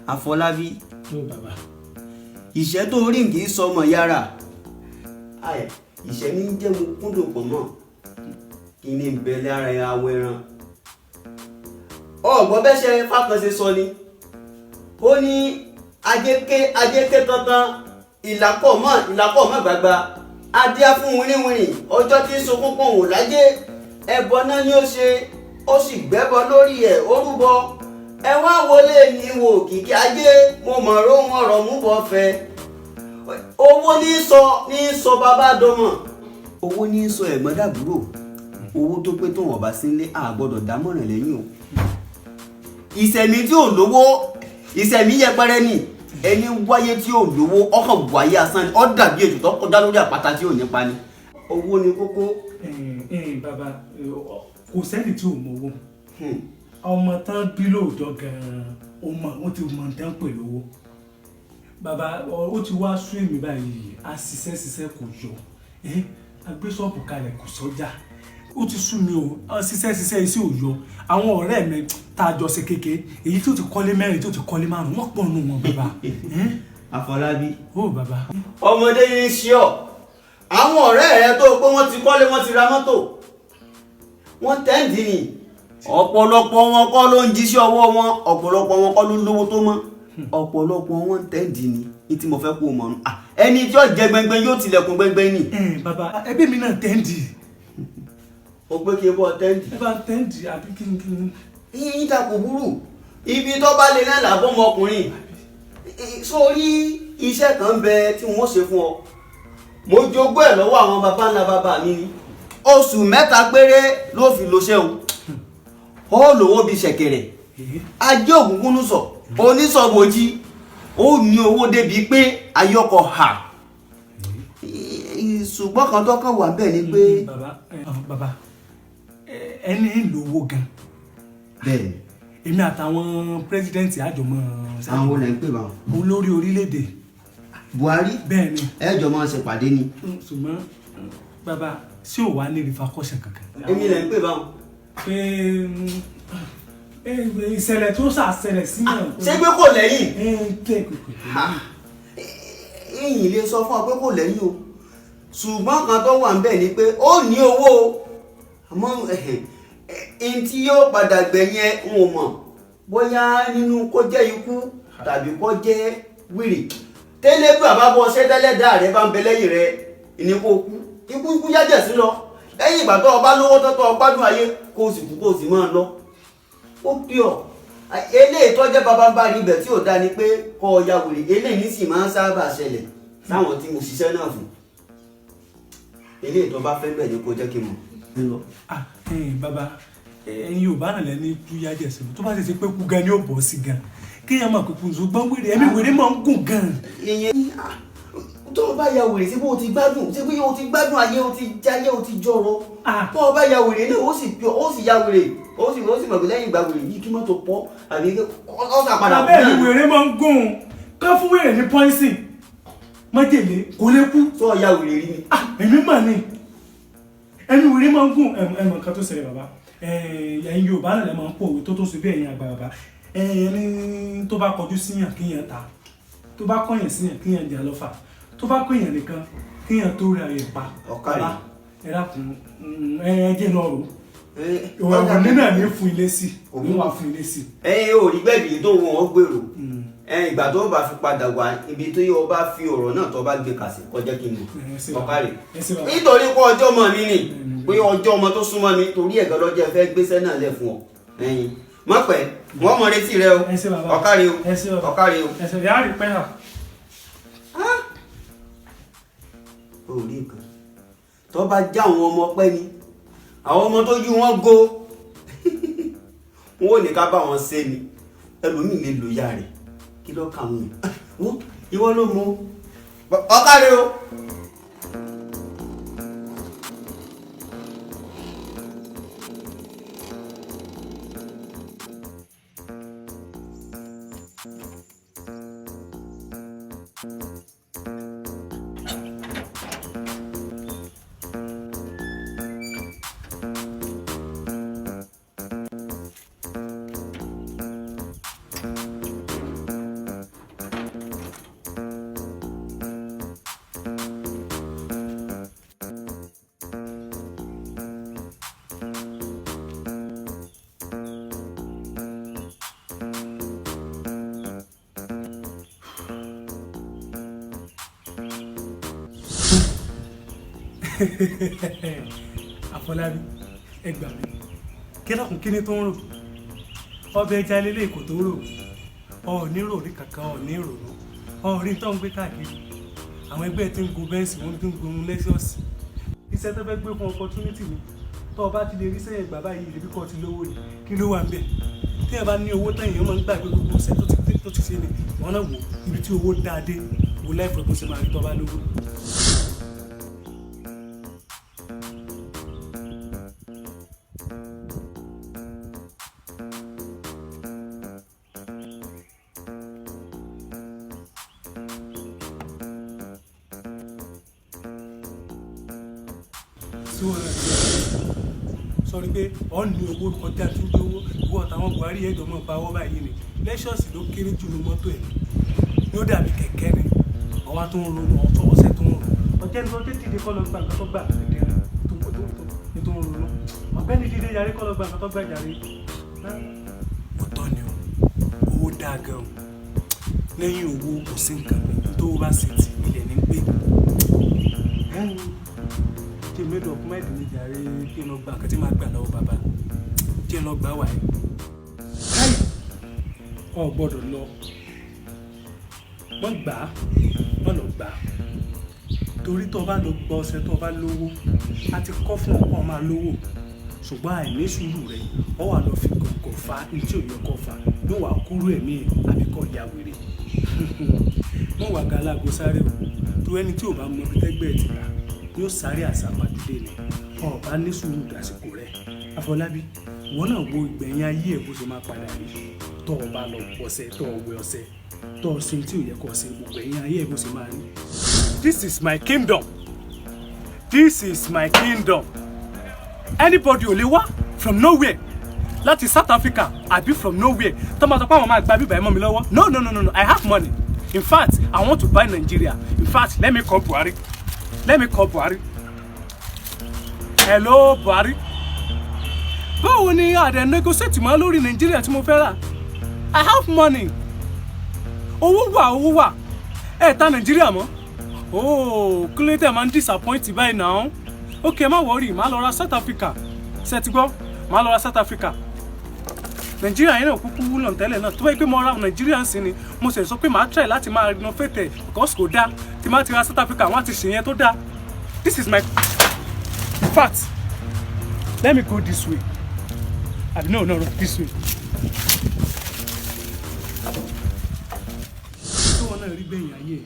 Àfọlábí. Tó bàbá. Ìṣẹ́ tó rí kì í sọmọ yàrá. Ìṣẹ́ ní jẹ́ mo kúndùn pọ̀ mọ́ kí ni ń bẹ lára awọ ẹran. Ọ̀gbọ́n bẹ́ẹ̀ ṣe fákànṣe sọ ni. Ó ní ajéké ajéké tantan, ìlàkọ̀ mọ́ ìlàkọ̀ mọ́ gbàgbà, adíá fún wìrìwìrì ọjọ́ tí ń sunkún pọ̀ wò lájẹ́. Ẹbọ náà ni ó ṣe, ó sì gbẹ́bọ lórí ẹ̀, ó rúbọ. Ẹ wá wọlé mi wò kìkì ajé, mo mọ̀ róhun ọ̀rọ̀ mú bọ́ fẹ́. Owó ní sọ ní sọ bàbá dọmọ, owó ní sọ ẹ̀gbọ́n dàbúrò. Owó tó pé tó wọ́n bá sílé, a gbọ́dọ̀ dámọ̀ràn lẹ́yìn o. Ìṣẹ̀mí tí ò lówó, ìṣẹ̀mí yẹpẹrẹ ni. Ẹni wáyé tí ò lówó, ọkàn wáyé asán ni, ó dàbí ètò tó kọjá lórí àpáta tí ò nípa ni. Owó ni kókó. Bàbá, kò sẹ́ni tí ò mọ owó. Ọmọ tán bí lóòjọ́ gan-an ó mọ̀, ó ti mọ̀ tán pè lówó. Bàbá, ó ti wá sú èmi báyìí. A ṣiṣẹ́ ṣiṣẹ́ kò yọ, a gbé ṣọ́ọ̀bù kalẹ̀ kò sọ́jà. Ó ti sú mi o. A ṣiṣẹ́ ṣiṣẹ́ iṣẹ́ ò yọ. Àwọn ọ̀rẹ́ mi tá a jọ ṣe kéke, èyí tí ó ti kọ́lé mẹ́rin, tí ó ti kọ́lé márùn-ún, wọ́n pọ̀ nù wọn, bàbá. Àfọlábí. Ó bàbá. Ọmọdé yìí ń ṣe ọ. Àwọn ọ̀rẹ́ rẹ tó pé wọ́n ti kọ́lé, wọ́n ti ra mọ́tò, wọ́n tẹ́ǹdì ni. Ọ̀pọ̀lọpọ̀ wọn kọ́ ló ń jíṣẹ́ ọwọ́ wọn, ọ̀pọ̀lọpọ̀ wọn kọ́ ló ń lówó tó mọ́, ọ̀pọ̀lọpọ̀ wọn ń tẹ́ǹdì ni. Ní tí mo fẹ́ kó o mọ̀ nù, ẹni tí ó jẹ gbẹngbẹng yóò tilẹ̀kùn gbẹngbẹng ni. Bàbá, ẹbí mi náà tẹ́ǹdì. O pé kí n bọ́ tẹ́ǹdì. Ẹ bá tẹ́ǹdì àbí kí n kí n. Yín ta kò burú, ibi tó bá lè náà làbọ̀ ọmọkùnrin. Sórí iṣẹ́ kan bẹ tí wọ́n ṣe fún ọ, mo jogún ẹ̀ lọ́wọ́ àwọn baba ńlá bàbá mi ni. Oṣù 3 péré ló fi lo ṣẹ́hun, ó lówó bíi ṣẹ̀kẹ̀rẹ̀. Ajé ògúngúnú sọ onísọ̀bọ̀jì, ó ní owó débi pé ayọ́kọ̀ hà. Ṣùgbọ́n kan tó kàn wà bẹ́ẹ̀ ni pé. Bàbá, ẹni lówó gan. Bẹ́ẹ̀ni. Èmi àtàwọn pírẹsidẹ́ǹtì àjọmọ́. Àwọn wo lẹ ń pè báwọn? Olórí orílẹ̀-èdè. Buhari. Bẹ́ẹ̀ni. Ẹ jọ máa ṣèpàdé ni. Ṣùgbọ́n bàbá, ṣé ò wá ní rìfakọ́ṣẹ̀ kankan? Èmi lẹ ń pè báwọn. Pé ìṣẹ̀lẹ̀ tó ṣàṣẹlẹ̀ sí náà. Ṣé pé kò lẹ́yìn? Ìyìn lè sọ fún ọ pé kò lẹ́yìn o, ṣùgbọ́n kan tó wà ń bẹ̀ ni pé ó ní owó o, àmọ́ ẹni tí yóò padà gbẹ̀yìn ẹ ń ò mọ̀ bóyá nínú kó jẹ́ ikú tàbí kó jẹ́ wìrì. Tẹ́lẹ̀ bí bàbá bọ́ ṣẹ́tẹ́lẹ́dá rẹ bá ń bẹ lẹ́yìn rẹ ìní kó kú, ikú ikú yájẹ̀ sí lọ. Lẹ́yìn ìgbà tó o bá lówó tó tó o gbádùn ayé, kó o sì kú kó o sì máa lọ. Ó pì ọ́. Eléyìí tó jẹ́ bàbá ń bá rí ibẹ̀ tí ò dá ni pé kó o ya wèrè. Eléyìí ní sì máa ń sábà ṣẹlẹ̀ sáwọn tí mo ṣiṣẹ́ náà fún. Eléyìí tó bá fẹ́ bẹ̀ ni kó jẹ́ kí n mọ̀. Bàbá, ẹ̀yin Yorùbá náà lẹ́ni kú yájẹ̀ sí tó bá ṣe ṣe pé kú gan ni ó bọ̀ sí gan, kéèyàn máa kúkú, ṣùgbọ́n wèrè, ẹ̀mí wèrè máa ń gùn gan. Ìyẹn tó o bá ya wèrè sí bó o ti gbádùn, sí bí o ti gbádùn ayé, o ti jayé, o ti jọrọ. Tó o bá ya wèrè náà, ó sì pure, ó sì ya wèrè, ó sì mọ̀ pé lẹ́yìn ìgbà wèrè yìí kí mọ́tò pọ̀ àbí ó sà padà kú Abẹ́ náà. Ni wèrè máa ń gùn ká fún wèrè ní pọ́ìsìn májèlé kò lè kú. Tó o ya wèrè rí ni. Èmi mà ní ẹni wèrè máa ń gùn. Ẹmọ nǹkan tó ṣẹlẹ̀ bàbá, ẹ̀yin Yorùbá náà lè máa ń pòwe tó tó ṣe bí ẹ̀yin àgbà bàbá. Ẹni tó bá kọjú síyàn kíyàn ta, tó bá kọ̀yàn síyàn kíyàn jà lọ́fà, tó bá kọ̀yàn nìkan kíyàn tó rí ayé pa. Ọ̀kàrẹ̀. Bàbá, ẹ dákun, ẹ jẹ́ lọ rò ìwà ìwò nínú ẹ̀ ní fún ilé sí ní wà fún ilé sí. Ẹ̀yin ò rí gbẹ̀bí tó wọn ò gbèrò. Ìgbà tó bá fi padà wá ibi tó yẹ, o bá fi ọ̀rọ̀ náà tó bá gbé kàsí kọjá kí n mọ̀. Ọ̀kàrẹ̀. Nítorí pé ọjọ́ ọmọ mi ni, pé ọjọ́ ọmọ tó súnmọ́ mi, torí ẹ̀gán lọ́jọ́ ẹ fẹ́ gbéṣẹ́ náà lẹ̀ fún ọ. Ẹ̀yin mọ̀ pẹ́ wọ́n mọ retí rẹ o. Ọ̀kàrẹ̀ o, ọ̀kàrẹ̀ o. Ẹ ṣé yàrá ìpẹ́ náà. O rí nǹkan tó bá já àwọn ọmọ pẹ́ ni, àwọn ọmọ tó yú wọn go, wọn ò ní ká bá wọn ṣe ni. Ẹlòmíì lè lò ya rẹ̀ kí ló kà wọ́n yẹn, ìwọ ló mọ. Ọ̀kàrẹ̀ o. Àfọlábí, ẹ gbà mí. Kí lọ́kùn kí ni tó ń rò? Ọbẹ̀ ẹja lélẹ̀ kò tó rò. Ọ̀ ní rò rí kankan, ọ̀ ní rò ló. Ọ̀ rí tó ń gbé káàkiri. Àwọn ẹgbẹ́ tí ń gun Benz, wọ́n ti ń gun Lexus. Iṣẹ́ tó fẹ́ gbé fún opportunity ni. Tó o bá ti lè rí sẹ́yìn bàbá yìí, ìrèbí kan ti lówó ni. Kí ló wà ń bẹ̀? Tí ẹ bá ní owó tán, èèyàn máa ń gbàgbé gbogbo iṣẹ́ tó ti ṣe ni. Wọ́n náà wò ibi tí owó dáa dé, wo láìpẹ́ bó ṣe máa rí tó bá lówó. Sí wọn náà sọrí pé ọ ní owó kọjá tó gbé owó ìwọ àtàwọn Buhari ẹjọ mọ bá wọ báyìí ni. Lexus ló kéré jù ní mọ́tò ẹ̀ ní ó dàbí kẹ̀kẹ́ ni. Ọwá tó ń ronú ọ̀tọ̀ ọ̀sẹ̀ tó ń ronú ọ̀jẹ̀ ní ọjọ́ dìde kọ́ lọ gba nǹkan tó gbà kékeré ní tó ń ronú. Ọ̀gbẹ́ni dìde yarí kọ́ lọ gba nǹkan tó gbà jàre. Ọ̀tọ̀ ni o, owó dáa gan o. Lẹ́yìn owó kò sí nǹkan mi tó bá sì ti ilẹ̀ ní pé kí n made up mind mi jàre, kí n lọ gba nǹkan tí màá gbà lọ́wọ́ bàbá, kí n lọ gbà wáyé. Ọ gbọ́dọ̀ lọ, wọ́n gbà á, wọ́n lọ gbà á, torí tó o bá lọ gba ọṣẹ tó o bá lówó a ti kọ́ fún ọ̀pọ̀ máa lówó, ṣùgbọ́n àìní sùúrù rẹ ọ wà lọ fi gọ̀ǹgọ̀ fa ní tí ò yẹ kó fa, yóò wá kúrú ẹ̀mí ẹ̀ àbí kó ya wèrè. Wọ́n wà galago sáré o, tó ẹni tí ò bá mọ ibi tẹ́gbẹ́ ẹ̀ ti là yóò sáré àsápajúdé ni. Ọba ní sùúrù dàsìkò rẹ. Àfọlábí, wọn náà wo ìgbẹ̀yìn ayé ẹ̀ bó ṣe máa padà rí tó o bá lọ ọṣẹ tó o wẹ ọṣẹ tó o sin tí ò yẹ kó o ṣe, ìgbẹ̀yìn ayé ẹ̀ bó ṣe máa rí. This is my kingdom. This is my kingdom. Anybody ò lè wá from nowhere láti South Africa àbí from nowhere tó máa sọ pé àwọn máa gba bíbá ẹ̀ mọ́ mi lọ́wọ́. No, no, no, no, no, I have money. In fact, I want to buy Nigeria. In fact, let me call Buhari. Let me call Buhari. Hello, Buhari. Báwo ni àdé negotiate mọ́ lórí Nàìjíríà tí mo fẹ́ rà? I have money. Owó wà, owó wà. Ẹ ta Nàìjíríà mọ́. Oh, kí ló dé máa ń disappoint báyìí náà? Okay, má worry, màá lọ ra South Africa. Ṣé ti gbọ́? Màá lọ ra South Africa. Nàìjíríà yẹn náà kúkú wúlò tẹ́lẹ̀ náà. Tó bá yẹ pé mo ra Nàìjíríà ń sìn ni, mo sì sọ pé màá try láti máa renovate because kò dáa. Tí màá ti ra South Africa, wọ́n á ti ṣèyẹn tó dáa. This is my fact. Let me go this way. Abi no, no, no, this way. Tí wọn náà rí gbẹ̀yìn ayé ẹ̀,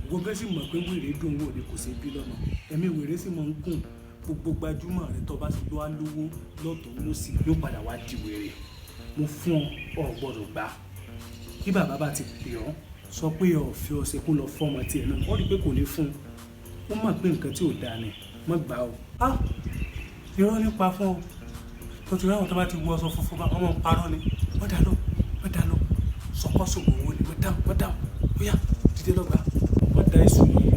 gbogbo bẹ́ẹ̀ sì mọ̀ pé wèrè dùn wò ni kò ṣe bí lọ́mọ. Ẹ̀mí wèrè sì máa ń gùn. Gbogbo gbajúmọ̀ rẹ tó bá ti lọ́ lówó lọ́tọ̀ lọ́sì yóò padà wá di wèrè. Mo fún ọ, ọ gbọ́dọ̀ gbà. Kí bàbá bá ti pè ọ́, sọ pé ọ fi ọṣẹ kó lọ fọ́mọ tiẹ̀ náà. Ó rí i pé kò ní fún un. Ó mọ̀ pé nǹkan tí ò dáa ni, má gbà o. Ah! Irọ́ nípa fún ọ. Tó ti rí àwọn tó bá ti wọ aṣọ funfun bá wọn máa ń parọ́ ni. Wọ́n dà lọ, wọ́n dà lọ. Sọkọ́sọ̀gbọ̀ owó ni, wọ́n dáhùn, wọ́n dáhùn. Ó yá, dìde lọ gbà. Wọ́n da èṣù yìí.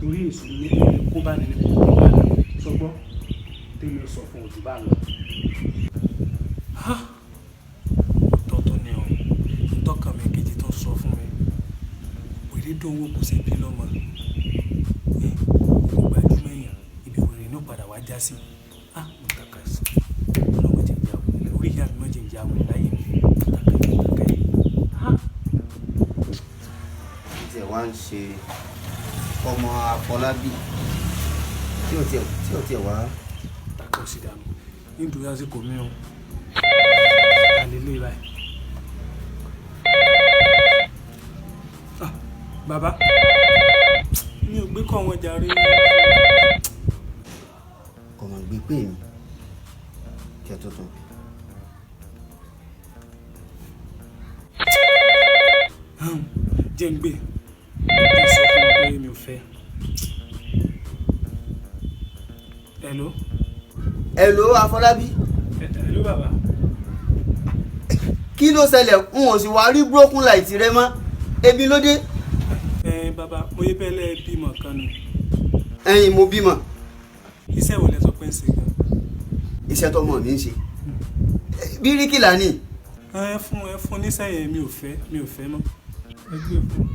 Torí èṣù ní ilé kó bá ní ní kó bá ní. Sọgbọ́n, tèmi ò sọ fún ojú bá lọ. Ah! Tọ́tọ́ ni o. Ntọ́kàn mi kejì tó ń sọ fún mi. Wèrè dùn owó kò ṣe bí lọ́mọ. Kò gbajúmọ̀ èèyàn, ibi wèrè ní ó padà wá já sí. Ah! Mo tàka sí. Ọlọ́run má jẹ́ ń ya wèrè. Orí ìyá mi má jẹ́ ń ya wèrè láyé mi. Mo tàka yìí, mo tàka yìí. Ah! Tí ẹ wá ń ṣe ọmọ Àfọlábí tí ò tiẹ̀ wá. Tàka ó sì dànù. Nítorí àsìkò mi o. Àlélẹ́ báyìí. Ah! Bàbá. Mi ò gbé kọ́ wọn jàre. Kò mọ̀ gbé pè mí kí ẹ tó tún. Jẹ́ ń gbé. Jẹ́ sọ fún ọ pé mi ò fẹ́. Hello. Hello, Àfọlábí. Hello, bàbá. Kí ló ṣẹlẹ̀? N ò sì wá rí broken light rẹ mọ́. Ebi ló dé. Ẹ bàbá, mo yé bẹ́ẹ̀ lẹ́ bímọ kan ni. Ẹyin mo bímọ. Iṣẹ́ wo lẹ sọ pé ń ṣe gan? Iṣẹ́ tọmọ mi ń ṣe. Bíríkìlà ni. Ẹ fún níṣẹ́ yẹn, mi ò fẹ́, mi ò fẹ́ mọ́. Ẹ gbé fún.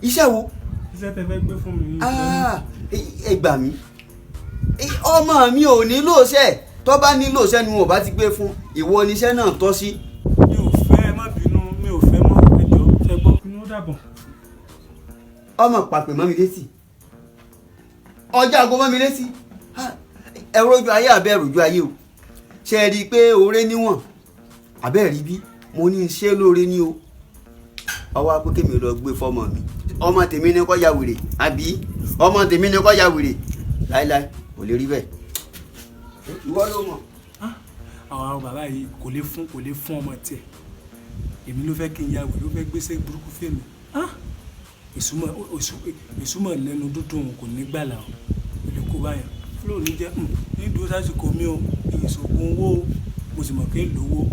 Iṣẹ́ wo? Iṣẹ́ tẹ fẹ́ gbé fún mi. Mi ò fẹ́ mọ́. Ah, Ẹ gbà mí, ọmọ mi ò nílò iṣẹ́. Tó bá nílò iṣẹ́ ni wọn ò bá ti gbé fún ìwọ, níṣẹ́ náà tọ́ sí. Mi ò fẹ́, ẹ má bínú, mi ò fẹ́ mọ́, ẹ jọ̀ọ́, ṣẹ gbọ́. Inú dàbọ̀. Ọmọ pàpè mọ́ mi létí, ọjà àgọ́ mọ́ mi létí. Ẹ rojú ayé àbẹ́ rojú ayé o. Ṣe é rí i pé oore níwọ̀n àbẹ́ rí bí mo ní í ṣe lóore ní o. Ọwọ́ apẹ́ kémi lọ gbé fọmọ mi. Ọmọ tèmi ní kó ya wèrè, àbí ọmọ tèmi ní kó ya wèrè? Láíláí, kò lè rí bẹ́ẹ̀. Ìwọ ló mọ̀. Àwọn bàbá yìí kò lè fún ọmọ tiẹ̀. Èmi ló fẹ́ kí n ya wèrè, ló fẹ́ gbéṣẹ́ burúkú fèmí. Ìsúmọ̀ lẹ́nu dúdú kò ní gbàlà o, kò lè kó báyà fúlò ní jẹ́ ní dúró sásìkò mi o. Ìṣògùn owó o, mo sì mọ̀ pé lówó.